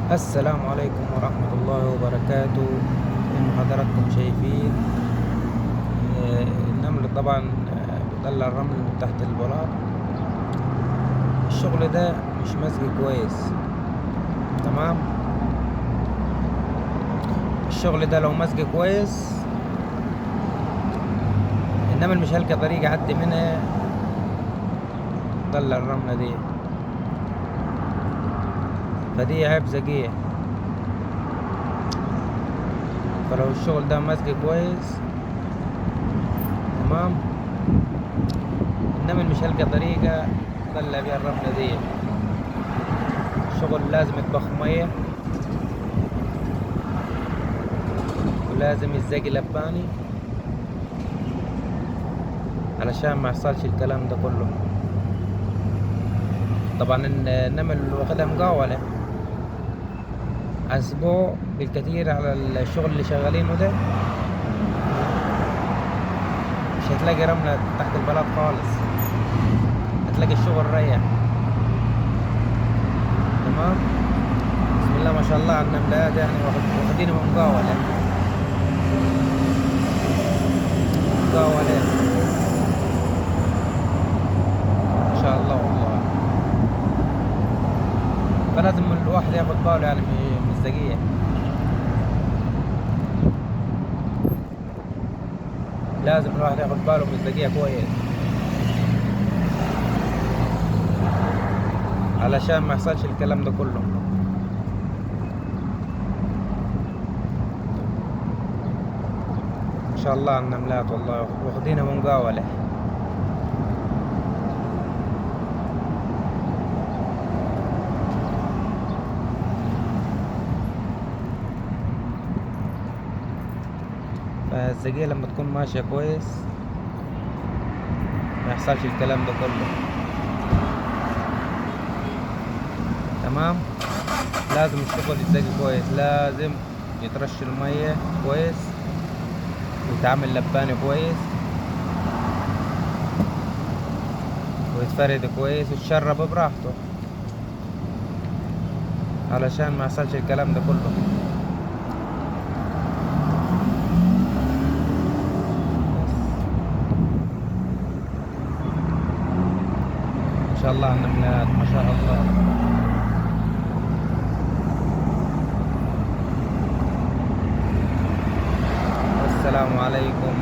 السلام عليكم ورحمة الله وبركاته. زي ما حضراتكم شايفين النمل طبعا بيطلع الرمل من تحت البلاط. الشغل ده مش مزج كويس، تمام؟ الشغل ده لو مزج كويس النمل مش هيلقى طريقة يعدي منها يطلع الرملة دي، فدي عيب زقية. فلو الشغل ده مزج كويس تمام، النمل مش هيلقى طريقة يطلع بيها الرملة دي. الشغل لازم يطبخ مية، ولازم يتزقي لباني علشان ما يحصلش الكلام ده كله. طبعا النمل واخدها مقاولة اسبوع بالكثير على الشغل اللي شغالينه ده، مش هتلاقي رملة تحت البلاط خالص، هتلاقي الشغل ريح. تمام، بسم الله ما شاء الله على النملات، يعني واخدينه مقاولة مقاولة ما شاء الله والله. فلازم الواحد ياخد باله يعني من الزقية. لازم الواحد ياخد باله من الزقية كويس علشان ما يحصلش الكلام ده كله. ما شاء الله على النملات والله، واخدينها مقاولة. فالزقية لما تكون ماشية كويس ما يحصلش الكلام ده كله. تمام، لازم الشغل يتزقي كويس، لازم يترش المية كويس ويتعامل لباني كويس ويتفرد كويس ويتشرب براحته علشان ما يحصلش الكلام ده كله. ما شاء الله على النملات، ما شاء الله. والسلام عليكم